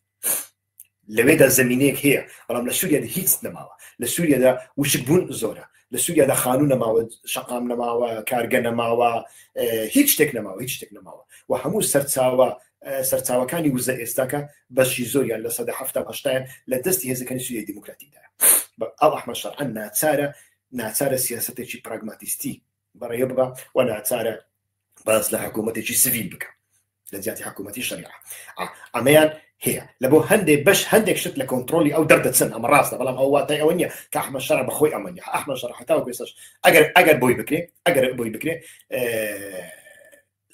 لەوێدا زمینەیەک هەیە بەڵام لە سووریادا هیچ نەماوە لە سووریادا وشک بوون زۆرە لە سووریادا خانوو نەماوە شەقام نەماوە کارگە نەماوە هیچ شتێک نەماوە هیچ شتێک نەماوە و هەموو سەرچاوە سەرچاوەکانی وزە ئێستاکە بەشی زۆریان لە سەدا هەفتا هەشتایان لە دەستی هێزەکانی سووریای دیموکراتیکدایە ئەو ئەحمەد شەرع ناچارە ناچارە سیاسەتێکی پراگماتیستی بەڕێوە ببا و ناچارە باس لە حکوومەتێکی سڤیل بکە لە جیاتی حکوومەتی شەریعە ئەمەیان هەیە لە بۆ هەندێک بەش هەندێک شت لە کۆنتترۆلی ئەو دەردەچن ئەمە ڕاستە بەڵام ئەو واتای ئەوە نییە کە ئەحمەد شەرع بەخۆی ئەمە نیە ئەحمەد شەرع هەتاوەکو ئێستاش ئەگەر ئەگەر بۆی بکرێ ئەگەر بۆی بکرێ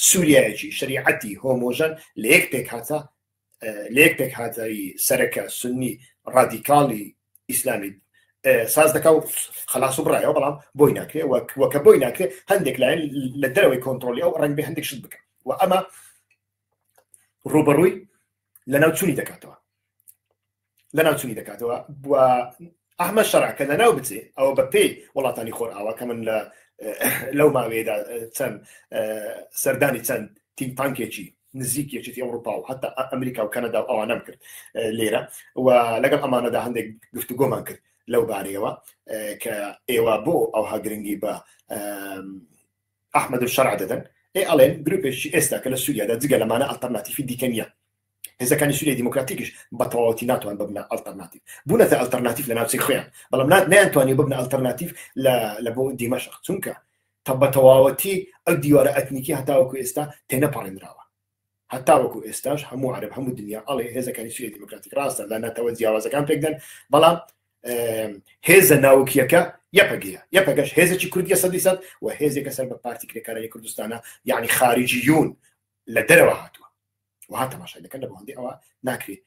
سووریایەکی شریعەتی هۆمۆژەن لە یەک پێکهاتە لە یەک پێکهاتەی سەرەکە سنی ڕادیکاڵی ئیسلامی ساز دەکا و خلاص و بڕایەوە بەڵام بۆی ناکرێ وەک وەکە بۆی ناکرێ هەندێک لایەن لە دەرەوەی کۆنتترۆلی ئەو ڕنگ بێ هەندێک شت بکە و ئەمە ڕوبەڕووی لە ناوچوونی دەکاتەوە لە ناوچوونی دەکاتەوە و ئەحمە شەرع کە لەناو بچێ ئەوە بە پێی وڵاتانی خۆرئاوا کە من لە لەو ماوەیەدا چەند سەردانی چەند think tank ێکی نزیک یەکێتی ئەوروپا و حتا ئەمریکا و کەنەدا و ئەوانەم کرد لێرە و لەگەڵ ئەمانەدا هەندێک گفتوگۆمان کرد لەو بارەیەوە کە ئێوە بۆ ئەوها گرنگی بە ئەحمەد شەرع دەدەن ئێ ئەڵێن گروپێکی ئێستا کە لە سووریادا جگە لەمانە ئەلتەرناتیفی دیکە نییە هێزەکانی سووریای دیموکراتیکیش بە تەواوەتی ناتوان ببنە ئەلتەرناتیف بوونەتە ئەلتەرناتیف لە ناوچەی خۆیان بەڵام نەیانتوانی ببنە ئەلتەرناتیف لە بۆ دیمەشق چونکە تا بە تەواوەتی ئەو دیوارە ئەتنیکی هەتاوەکو ئێستا تێنەپەڕێنراوە. هەتاوەکو ئێستاش هەموو عەرەب هەموو دنیا ئەڵێ هێزەکانی سوریای دیموکراتیک ڕاستە لە نەتەوە جیاوازەکان پێکدەن، بەڵام هێزە ناوکیەکە یەپەگەیە. یەپەگەش هێزێکی کوردیە سەدی سەد و هێزێکە سەر بە پارتی کرێکارانی کوردستانە، یعنی خارجیون لە دەرەوە هاتووە وها تەماشای دەکەن. لە بۆ هەندێک ئەوە ناکرێت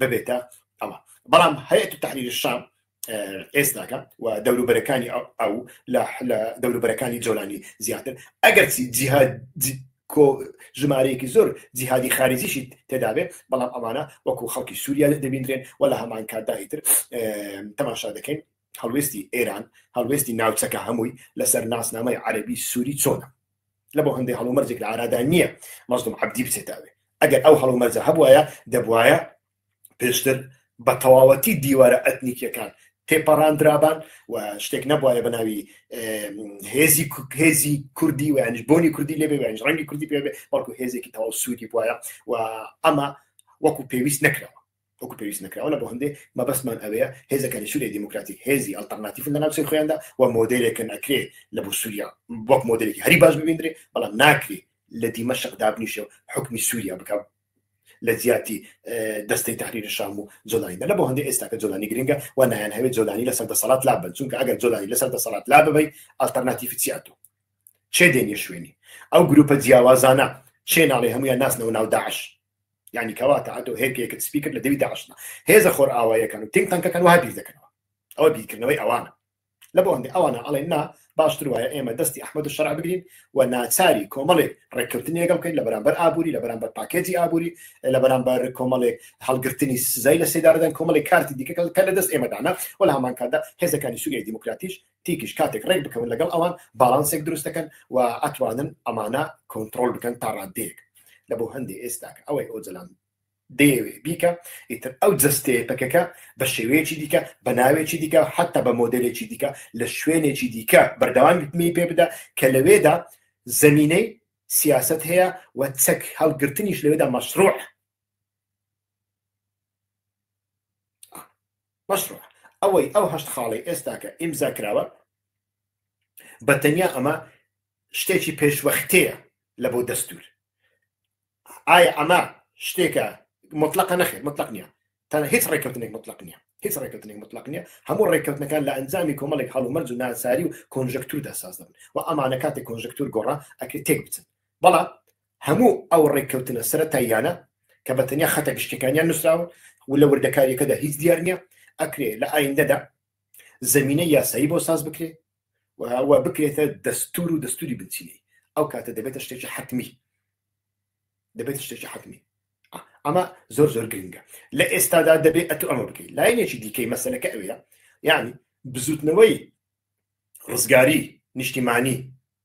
ببێتە ئەوە. بەڵام هەیەت تحریر شام ئێستاکە و دەوروبەرەکانی ئەو لە دەوروبەرەکانی جۆلانی زیاتر، ئەگەرچی جیهاد کۆ ژمارەیەکی زۆر جیهادی خارجیشی تێدابێ، بەڵام ئەمانە وەکو خەڵکی سووریا دەبیندرێن و لە هەمان کاتدا ئیتر تەماشا دەکەین هەڵوێستی ئێران، هەڵوێستی ناوچەکە هەمووی لەسەر ناسنامەی عەربی سووری چۆنە. لە بۆ هەندێک هەڵومەرجێک لە ئارادا نییە مەزلوم عەبدی بچێتاوێ. ئەگەر ئەو هەڵومەرجە هەبوایە دەبوایە پێشتر بە تەواوەتی دیوارە ئەتنیکیەکان تێپەڕاندرابان و شتێک نەبواە بە ناوی هێزی هێزی کوردی و یانیش بۆنی کوردی لێبێ یانیش ڕەنگی کوردی پێ بێ، بەڵکو هێزێکی تەواو سووری بواە و ئەمە وەکو پێویست نەکراوە، وەکو پێویست نەکراوە. لە بۆ هەندێ مەبەستمان ئەوەیە هێزەکانی سووریای دیموکراتیک هێزی ئەلتەرناتیفن لە ناوچەی خۆیاندا و مۆدێلێکن ئەکرێ لە بۆ سووریا وەک مۆدێلێکی هەری باش ببیندرێ، بەڵام ناکرێ لە دیمەشق دابنیشێ و حکمی سووریا بکە لە جیاتی دەستەی تحریر شام و جۆلانی. لە بۆ هەندێک ئێستاکە جۆلانی گرنگە و نایان هەوێت جۆلانی لەسەر دەسەڵات لا بن، چونکە ئەگەر جۆلانی لەسەر دەسەڵات لا ببەی ئەلتەرناتیفی چی ئەتۆ چێ دێنیە شوێنی ئەو گروپە جیاوازانە چێ ناڵێ هەمویان ناسنەوە ناو داعش، یعنی کەواتە ئەتۆ هێرکەیەکت سپی کرد لە دەوی داعشدا. هێزە خۆرئاواییەکان و think tank ەکان وها بیر دەکەنەوە، ئەوە بیرکردنەوەی ئەوانە. لە بۆ هەندێک ئەوانە ئەڵێن نا، باشتر وایە ئێمە دەستی ئەحمەد و شەرع بگرین و ناچاری کۆمەڵێک ڕێککەوتنی لەگەڵ بکەین لە بەرامبەر ئابووری، لە بەرامبەر پاکێجی ئابووری، لە بەرامبەر کۆمەڵێک هەڵگرتنی سزای لە سێدارەدان، کۆمەڵێک کارتی دیکە کە لە دەست ئێمەدانە. و لە هەمان کاتدا هێزەکانی سووریای دیموکراتیش تیکیش کاتێک ڕێک بکەون لەگەڵ ئەوان باڵانسێک دروست دەکەن و ئەتوانن ئەمانە کۆنترۆل بکەن تا ڕادەیەک. لە بۆ هەندێک ئێستاکە ئەوەی ئۆجەلان دەیەوێ بیکە ئیتر ئەو جەستەیە پەکەکە بە شێوەیەکی دیکە، بە ناوێکی دیکە، حتا بە مۆدلێکی دیکە، لە شوێنێکی دیکە بەردەوامی پێ بدە کە لەوێدا زمینەی سیاست هەیە و چەک هەڵگرتنیش لەوێدا مەشروع مەشروع. ئەوەی ئەو هەشت خاڵی ئێستاکە ئیمزا کراوە بە تەنیا ئەمە شتێکی پێشوەختەیە لە بۆ دەستور. ئایا ئەمە شتێکە مطلقە؟ نەخێر، مطلق نییە. تەنها هیچ ڕێککەوتنێک مطلق نییە، هیچ ڕێککەوتنێک مطلق نییە. هەموو ڕێککەوتنەکان لە ئەنجامی کۆمەڵێک هەڵومەرج و ناچاری و کۆنژەکتوردا ساز دەبن و ئەمانە کاتێک کۆنژەکتور گۆڕا ئەکرێت تێک بچن. بەڵام هەموو ئەو ڕێککەوتنە سەرەتاییانە کە بە تەنیا خەتە گشتیەکانیان نووسراون و لە وردەکاریەکەدا هیچ دیار نییە، ئەکرێ لە ئایندەدا زمینە یاسایی بۆ ساز بکرێ و بکرێتە دەستور و دەستوری بنچینەی. ئەو کاتە دەبێتە شتێکی حتمی، دەبێت شتێکی حتمی. ئەمە زۆر زۆر گرنگە لە ئێستادا دەبێت ئەتو ئەمە بکەیت. لایەنێکی دیکەی مەسەلەکە ئەوەیە، یعنی بزوتنەوەی ڕزگاری نیشتیمانی،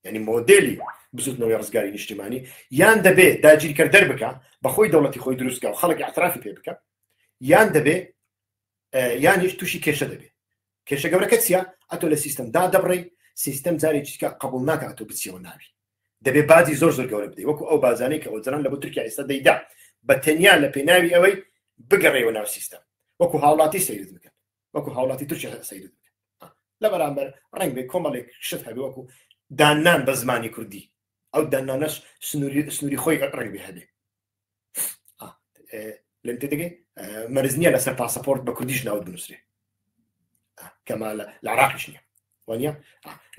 یعنی مۆدێلی بزوتنەوەی ڕزگاری نیشتیمانی یان دەبێ داگیرکەر دەربکە بەخۆی دەوڵەتی خۆی دروستکە و خەڵک اعترافی پێ بکە، یان دەبێ یانیش تووشی کێشە دەبێ. کێشە گەورەکە چییە؟ ئەتۆ لە سیستەم دا دەبڕی، سیستەم جارێکی دیکە قبول ناکە ئەتۆ بچیەوە ناوی. دەبێ باجی زۆر زۆر گەورە بدەی، وەکو ئەو باجانەی کە ئۆجەلان لە بۆ تورکیا ئێستا دەیدا بە تەنیا لە پێناوی ئەوەی بگەڕێەوە ناو سیستەم، وەکو هاوڵاتی سەیرت بکەن، وەکو هاوڵاتی تورکیا سەیرت بکەن. لە بەرامبەر ڕەنگ بێ کۆمەڵێک شت هەبێ وەکو داننان بە زمانی کوردی، ئەو داننانەش سنووری خۆی ڕەنگ بێ هەبێ. لەم تێدەگەی مەرز نییە لەسەر پاسەپۆرت بە کوردیش ناوت بنووسرێ کەما لە عراقیش نییە وانە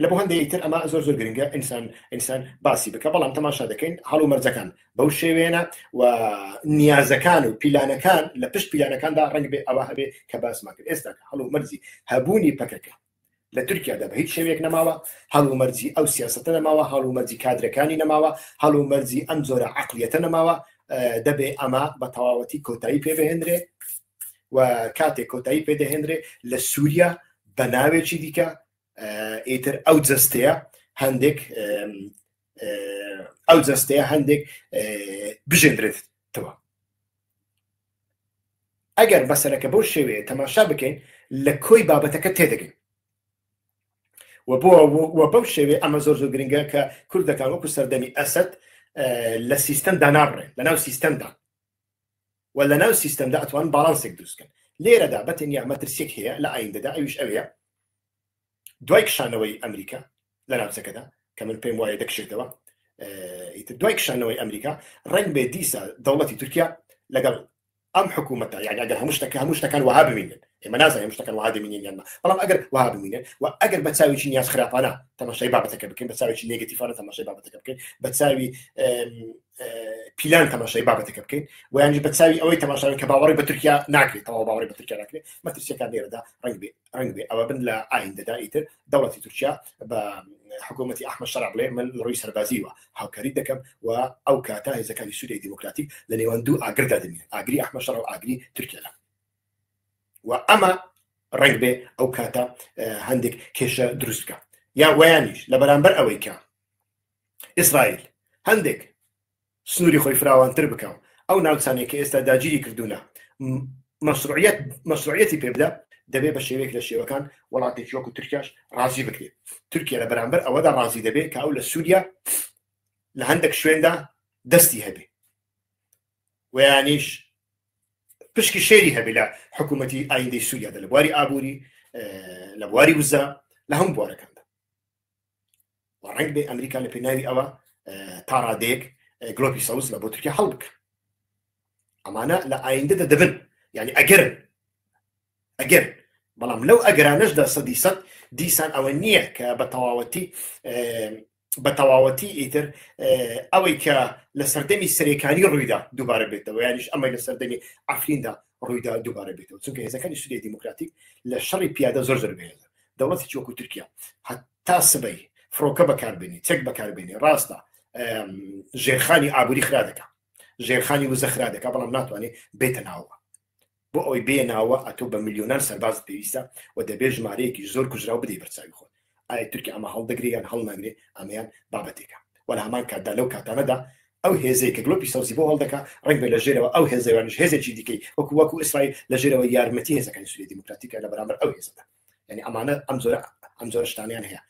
لە بۆ هەندێک تر ئەمە زۆر زۆر گرنگە ئینسان ئینسان باسی بکە. بەڵام تەماشا دەکەین هەڵو مەرجەکان بەو شێوێنە و نیازەکان و پیلانەکان لە پشت پیلانەکاندا ڕەنگ بێ ئەوە هەبێ کە باسمان کرد. ئێستا هەڵو مەرجی هەبوونی پەکەکە لە تورکیادا بە هیچ شێوەیەک نەماوە، هەڵومەرجی ئەو سیاسەتە نەماوە، هەڵومەرجی کادرەکانی نەماوە، هەڵومەرجی ئەم جۆرە عەقڵیەتە نەماوە. دەبێ ئەمە بە تەواوەتی کۆتایی پێبهێنرێ و کاتێک کۆتایی پێدەهێنرێ لە سووریا بە ناوێکی دیکە ئیتر ئەو جەستەیە هەندێک ئەو جەستەیە هەندێک بژێندرێتەوە. ئەگەر مەسەلەکە بەو شێوەیە تەماشا بکەین لە کۆی بابەتەکە تێدەگەین و بۆ و بەو شێوەیە ئەمە زۆر زۆر گرنگە کە کوردەکان وەکو سەردەمی ئەسەد لە سیستەمدا نابڕێن، لە ناو سیستەمدا و لە ناو سیستەمدا ئەتوان باڵانسێک دروستکەن. لێرەدا بەتەنیا مەترسیەک هەیە لە ئایندەدا، ئەویش ئەوەیە دوای کشانەوەی ئەمریکا لە ناوچەکەدا کە من پێم وایە دەکشێتەوە. ئیتر دوای کشانەوەی ئەمریکا ڕەنگ بێ دیسا دەوڵەتی تورکیا لەگەڵ ئەم حکوومەتە یعنی ئەگەر هەموو شتەکە هەموو شتەکان وەها بمینن، ئێمە نازانین هەموو شتەکان وەها دەمینن یان نا، بەڵام ئەگەر وەها بمینن و ئەگەر بە چاوێکی نیاز خراپانە تەماشای بابەتەکە بکەین، بە چاوێکی نێگەتیفانە تەماشای بابەتەکە بکەین، بە چاوی پیلان تەماشای بابەتەکە بکەین و یانیش بە چاوی ئەوەی تەماشا کە باوەڕی بە تورکیا ناکرێت، تەواو باوەڕی بە تورکیا ناکرێت، مەترسیەکان لێرەدا ڕەنگ بێ ڕەنگ بێ ئەوە بن لە ئایندەدا ئیتر دەوڵەتی تورکیا بە حکوومەتی ئەحمەد شەرع بڵێ من لە ڕووی سەربازیوە هاوکاری دەکەم و ئەو کاتە هێزەکانی سووریای دیموکراتیک لە نێوان دوو ئاگردا دەمێنن، ئاگری ئەحمەد شەرع و ئاگری تورکیادا و ئەمە ڕەنگ بێ ئەو کاتە هەندێک کێشە دروست بکە یا ویانیش لە بەرامبەر ئەوەی کە ئیسرائیل هەندێک سنووری خۆی فراوانتر بکە و ئەو ناوچانەی کە ئێستا داگیری کردوونە مەشروعیەت مەشروعیەتی پێ بدە، دەبێ بە شێوەیەک لە شێوەکان وڵاتێکی وەکو تورکیاش ڕازی بکرێت. تورکیا لە بەرامبەر ئەوەدا ڕازی دەبێت کە ئەو لە سووریا لە هەندێک شوێندا دەستی هەبێ و یانیش پشکی شێری هەبێ لە حکوومەتی ئایندەی سووریادا لە بواری ئابووری، لە بواری وزە، لە هەموو بوارەکاندا. و ڕەنگ بێ ئەمریکا لە پێناوی ئەوە تا ڕادەیەک گلۆپی سەوز لە بۆ تورکیا هەڵبکە. ئەمانە لە ئایندەدا دەبن، یعنی ئەگەرن، ئەگەر، بەڵام لەو ئەگەرانەشدا سەدی سەد دیسان ئەوە نییە کە بە تەواوەتی بە تەواوەتی ئیتر ئەوەی کە لە سەردەمی سەرێکانی ڕوویدا دووبارە بێتەوە، یانیش ئەمەی لە سەردەمی عەفریندا ڕوویدا دووبارە بێتەوە، چونکە هێزەکانی سووریای دیموکراتیک لە شەڕی پیادە زۆر زۆر بەهێزن. دەوڵەتێکی وەکو تورکیا هەتا سبەی فڕۆکە بەکاربێنی، چەک بەکاربێنی، ڕاستە ژێرخانی ئابووری خرا دەکا، ژێرخانی وزە خرا دەکا، بەڵام ناتوانێت بێتە ناوەوە. بۆ ئەوەی بێ ناوە ئەتۆ بە ملیۆنان سەرباز پێویستە و دەبێت ژمارەیەکی زۆر کوژراو بدەی بەرچاوی خۆت. ئایا تورکیا ئەمە هەڵدەگرێ یان هەڵناگرێ ئەمەیان بابەتێکە. و لە هەمان کاتدا لەو کاتانەدا ئەو هێزەی کە گلۆپی سەوزی بۆ هەڵدەکا ڕەنگ بێ لە ژێرەوە ئەو هێزەوانیش هێزێکی دیکەی وەکو وەکو ئیسرائیل لە ژێرەوە یارمەتی هێزەکانی سووریای دیموکراتیکە لە بەرامبەر ئەو هێزەدا. یعنی ئەمانە ئەم زۆرە ئەم زۆرە شتانیان هەیە.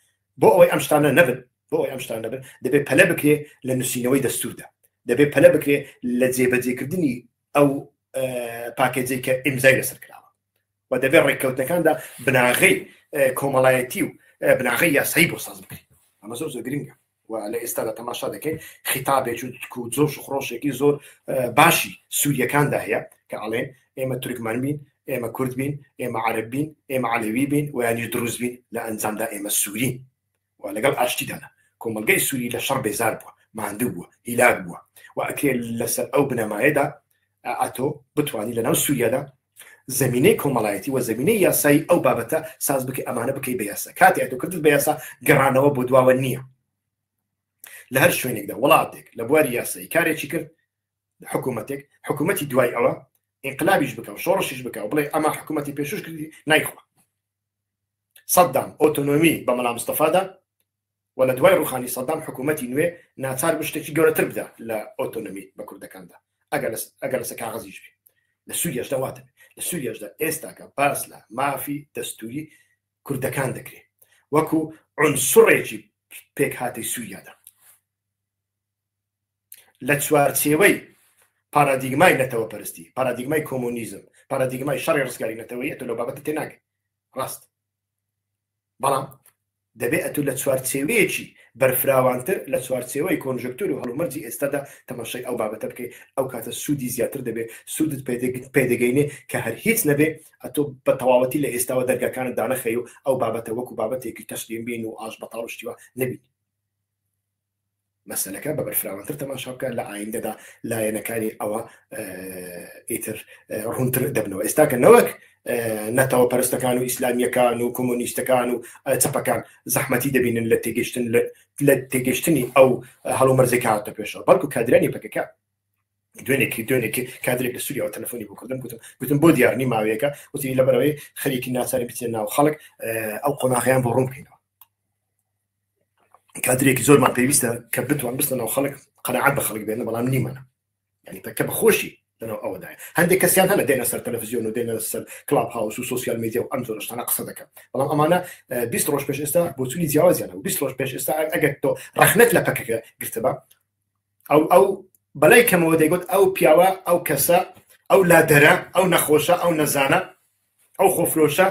بۆ ئەوەی ئەم شتانە نەبن، بۆ ئەوەی ئەم شتانە نەبن دەبێت پەلە بکرێ لە نووسینەوەی دەستوردا، دەبێت پەلە بکرێ لە جێبەجێکردنی ئەو پاکێجەی کە ئیمزای لەسەر کراوە و دەبێت ڕێککەوتنەکاندا بناغەی کۆمەڵایەتی و بناغەی یاسایی بۆ ساز بکرێت. ئەمە زۆر زۆر گرنگە و لە ئێستادا تەماشا دەکەین خیتابێک و جۆش و خرۆشێکی زۆر باشی سووریەکاندا هەیە کە ئەڵێن ئێمە تورکمان بین، ئێمە کورد بین، ئێمە عەرەب بین، ئێمە عەلەوی بین و یانیش دروز بین، لە ئەنجامدا ئێمە سوورین و لەگەڵ ئاشتیدانە. کۆمەڵگەی سووری لە شەڕ بێزار بووە، ماندوو بووە، هیلاک بووە و ئەکرێ لەسەر ئەو بنەمایەدا ئەتۆ بتوانی لەناو سووریادا زمینەی کۆمەڵایەتی و زمینەی یاسایی ئەو بابەتە ساز بکەی، ئەمانە بکەی بە یاسا. کاتێ ئەتۆ کردت بە یاسا گەڕانەوە بۆ دواوە نییە. لە هەر شوێنێکدا وڵاتێک لە بواری یاسایی کارێکی کرد، حکوومەتێک حکوومەتی دوای ئەوە ئینقلابیش بکە و شۆڕشیش بکە و بڵێ ئەمە حکوومەتی پێشوش کردی نایخوا. سەدام ئۆتۆنۆمی بە مەلا مستەفادا و لە دوای ڕوخانی سەدام حکوومەتی نوێ ناچار بوو شتێکی گەورەتر بدا لە ئۆتۆنۆمی بە کوردەکاندا، ئەگەر لەسەر کاغەزیش بێ. لە سووریاشدا وا دەبێت. لە سووریاشدا ئێستاکە باس لە مافی دەستووری کوردەکان دەکرێت وەکو عنسڕێکی پێکهاتەی سووریادا لە چوارچێوەی پارادیگمای نەتەوەپەرستی، پارادیگمای کۆمۆنیزم، پارادیگمای شەڕی ڕزگاری نەتەوەیی ئەتۆ لەو بابەتە تێناگەی. ڕاست، بەڵام دەبێ ئەتوو لە چوارچێوەیەکی بەرفراوانتر، لە چوارچێوەی کۆنژۆکتور و هەڵومەرجی ئێستادا تەماشای ئەو بابەتە بکەی، ئەو کاتە سوودی زیاتر دەبێ، سوودت پێدەگەینێ کە هەر هیچ نەبێ ئەتۆ بە تەواوەتی لە ئێستاوە دەرگاکانت دانەخەی و ئەو بابەتە وەکو بابەتێکی تەسلیم بین و ئاش بەتاڵ و شتی وا نەبینی. مەسەلەکە بە بەرفراوانتر تەماشا بکە، لە ئایندەدا لایەنەکانی ئەوە ئیتر ڕوونتر دەبنەوە. ئێستا کە نەوەک نەتەوە پەرستەکان و ئیسلامیەکان و کۆمۆنیستەکان و چەپەکان زەحمەتی دەبینن لە تێگەشتن لە تێگەشتنی ئەو هەڵومەرزێک هاتە پێشەوە، بەڵکو کادرانی پەکەکە دوێنێکی دوێنێکی کادرێک لە سووریاوە تەلەفۆنی بۆ کردم، گوتم گوتم بۆ دیار نی ماوەیەکە، وتی لەبەرەوەی خەریکی ناچاری بچێت ناو خەڵک ئەو قۆناغیان بۆ ڕوون بکەینەوە. کادرێکی زۆرمان پێویستە کە بتوان بستە ناو خەڵک، قەناعەت بە خەڵک بێنە، بەڵام نیمانە. یعنی پەکە بە خۆشی لەناو ئەوەدایە. هەندێک کەسیان هەنە دێنە سەر تەلەڤزیۆن و دێنە سەر کلاب هاوس و سۆسیال میدیا و ئەم جۆرە شتانە قسە دەکەن، بەڵام ئەمانە 20 ڕۆژ پێش ئێستا بۆچوونی جیاوازیان هەبوو. 20 ڕۆژ پێش ئێستا ئەگەر تۆ ڕەخنەت لە پەکەکە گرتبا، ئەو ئەو بەلای کەمەوە دەیگوت ئەو پیاوە، ئەو کەسە، ئەو لادەرە، ئەو نەخۆشە، ئەو نەزانە، ئەو خۆفرۆشە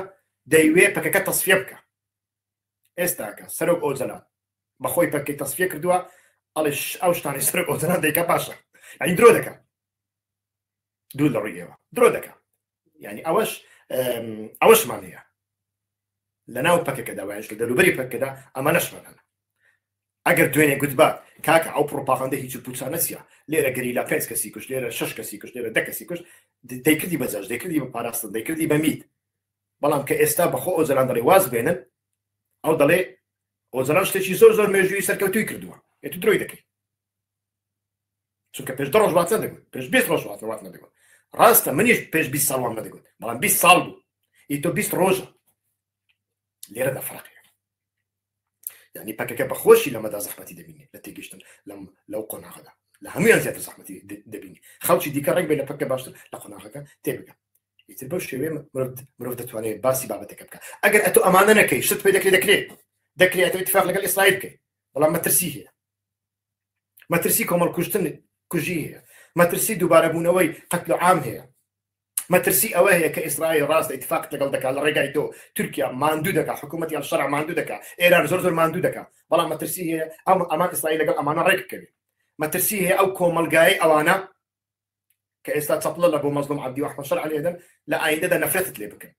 دەیوێ پەکەکە تەسفیە بکە. ئێستاکە سەرۆک ئۆجەلان بەخۆی پەکەکەی تەسفیە کردووە. ئەڵێ ئەو شتانەی سەرۆک ئۆجەلان دەیکا باشە یعنی درۆ دەکا دوور لە ڕووی ئێوە درۆ دەکا یعنی ئەوەش ئەوەشمان هەیە لە ناو پەکەکەدا وایش لە دەروبەری پەکەدا ئەمە نەشمان هەن ئەگەر دوێنێ گوتبا کاکە ئەو پرۆپاغندە هیچ پوچانە چیە لێرە گەریلا پێنج کەسی کوشت لێرە شش کەسی کوشت لێرە دە کەسی کوشت دەیکردی بە جاش دەیکردی بە پاراستن دەیکردی بە میت بەڵام کە ئێستا بەخۆ ئۆجەلان دەڵێ واز بێنن ئەو دەڵێ ئۆجەلان شتێکی زۆر زۆر مێژووی سەرکەوتوی کردووە ئێ تو درۆی دەکەی چونکە پێش دە ڕۆژ وات نەدەگوت پێش 20 ڕۆژ وات وات نەدەگوت ڕاستە منیش پێش 20 ساڵ وام نەدەگوت بەڵام 20 ساڵ بوو ئی تۆ 20 ڕۆژە لێرەدا فەرقی یعنی پەکەکە بە خۆشی لەمەدا زەحمەتی دەبینێت لە تێگەشتن لەم لەو قۆناغەدا لە هەمویان زیاتر زەحمەتی دەبینی خەڵکی دیکە ڕێک بێ لە پەکە باشتر لە قۆناغەکە تێبگە ئیتر بەو شێوەیە مرۆڤ دەتوانێت باسی بابەتەکە بکە ئەگەر ئەتۆ ئەمانە نەکەی شت پێ دەکرێت دەکرێت دەکرێت ئەتۆ اتفاق لەگەڵ ئیسرائیل بکەیت بەڵام مەترسی هەیە مەترسی کۆمەڵکوشتن کوژی هەیە مەترسی دووبارەبوونەوەی قەتل و عام هەیە مەترسی ئەوە هەیە کە ئیسرائیل ڕاستە اتفاق لەگەڵ دەکات لە ڕێگای تۆ تورکیا ماندوو دەکات حکوومەتی ئەلشەرع ماندوو دەکات ئێران زۆر زۆر ماندوو دەکات بەڵام مەترسی هەیە ئەم ئەمان ئیسرائیل لەگەڵ ئەمانە ڕێک بکەوێت مەترسی هەیە ئەو کۆمەڵگای ئەوانە کە ئێستا چەپڵە لە بۆ مەزلوم عەبدی و ئەحمەد شەرع لێدەن لە ئایندەدا نەفرەتت لێ بکەن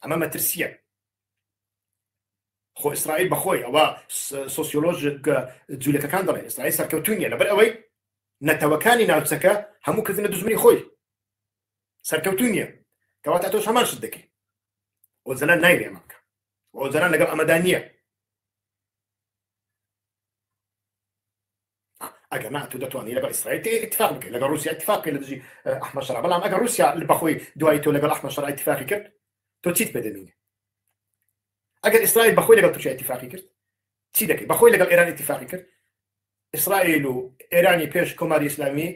ئەمە مەترسیە خۆ ئیسرائیل بەخۆی ئەوە سۆسیۆلۆژ جوولەکەکان دەڵێن ئیسرائیل سەرکەوتو نیە لەبەر ئەوەی نەتەوەکانی ناوچەکە هەموو کردنە دوژمنی خۆی سەرکەوتو نییە کەواتە تۆش هەمان شت دەکەی ئۆجەلان نایوێ ئەمە بکە ئۆجەلان لەگەڵ ئەمەدا نییە ئەگەر نا تۆ دەتوانانی لەگەڵ ئیسرائیل اتفاق بکەیت لەگەڵ رووسیا اتفاق بکەیت لە دژی ئەحمەد شەرع بەڵام ئەگەر رووسیا بەخۆی دوای تۆ لەگەڵ ئەحمەد شەرع اتفاقی کرد تۆ چیت پێ دەمینێ ئەگەر ئیسرائیل بەخۆی لەگەڵ تورکیا اتفاقی کرد چی دەکەی بەخۆی لەگەڵ ئێران اتفاقی کرد ئیسرائیل و ئێرانی پێش کۆماری ئیسلامی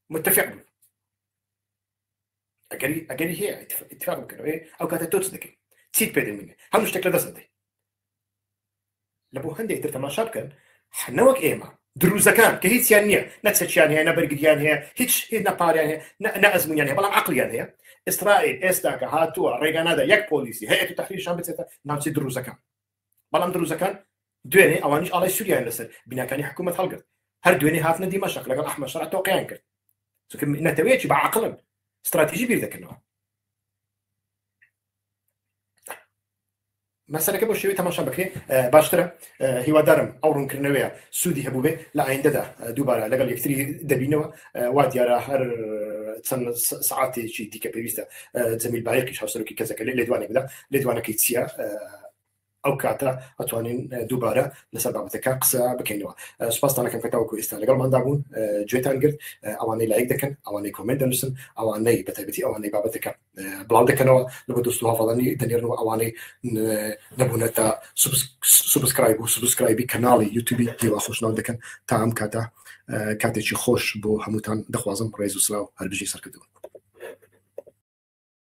متفق بوو ئەگەری ئەگەری هەیە اتفاق بکەنەوە ئەو کاتە تۆ چ دەکەی چیت پێ دەمینێ هەموو شتێک لە دەست دەدەی لە بۆ هەندێک تر تەماشا بکەن نەوەک ئێمە دروزەکان کە هیچیان نییە نە چەکیان هەیە نە بەرگریان هەیە هیچ هیچ نە پاریان هەیە نە ئەزمونیان هەیە بەڵام عقلیان هەیە ئیسرائیل ئێستا کە هاتووە ڕێگا نادا یەک پۆلیسی هەیە تحریر شام بچێتە ناوچەی دروزەکان بەڵام دروزەکان دوێنێ ئەوانیش ئاڵای سووریان لەسەر بیناکانی حکوومەت هەڵگرت هەر دوێنێ هاتنە دیمەشق لەگەڵ ئەحمەد شەرع تۆقیان کرد چونکە نەتەوەیەکی بە عقلن استراتیژی بیر دەکەنەوە مەسەلەکە بۆ شێوەی تەماشا بکرێ باشترە هیوادارم ئەو ڕوونکردنەوەیە سوودی هەبوو بێ لە ئایندەدا دووبارە لەگەڵ یەکتری دەبینەوە وا دیارە هەر چەند سعاتێکی دیکە پێویستە جەمیل بایقیش هاوسەرۆکی کەسەکە لێ لێدوانێک بدا لێدوانەکەی چییە ئەو کاتە ئەتوانین دووبارە لەسەر بابەتەکە قسە بکەینەوە سوپاستانەکەم کە تاوەکو ئێستا لەگەڵماندا بوون گوێتان گرت ئەوانەی لایک دەکەن ئەوانەی comment دەنووسن ئەوانەی بەتایبەتی ئەوانەی بابەتەکە بڵاو دەکەنەوە لە بۆ دۆست و هاوڵانی دەنێرنەوە ئەوانەی نەبوونەتە subscribe و subscribe ی کەناڵی یوتیوبی هیوا خۆشناو دەکەن تا ئەم کاتە کاتێکی خۆش بۆ هەمووتان دەخوازم ڕێز و سلااو هەربژی سەرکردون.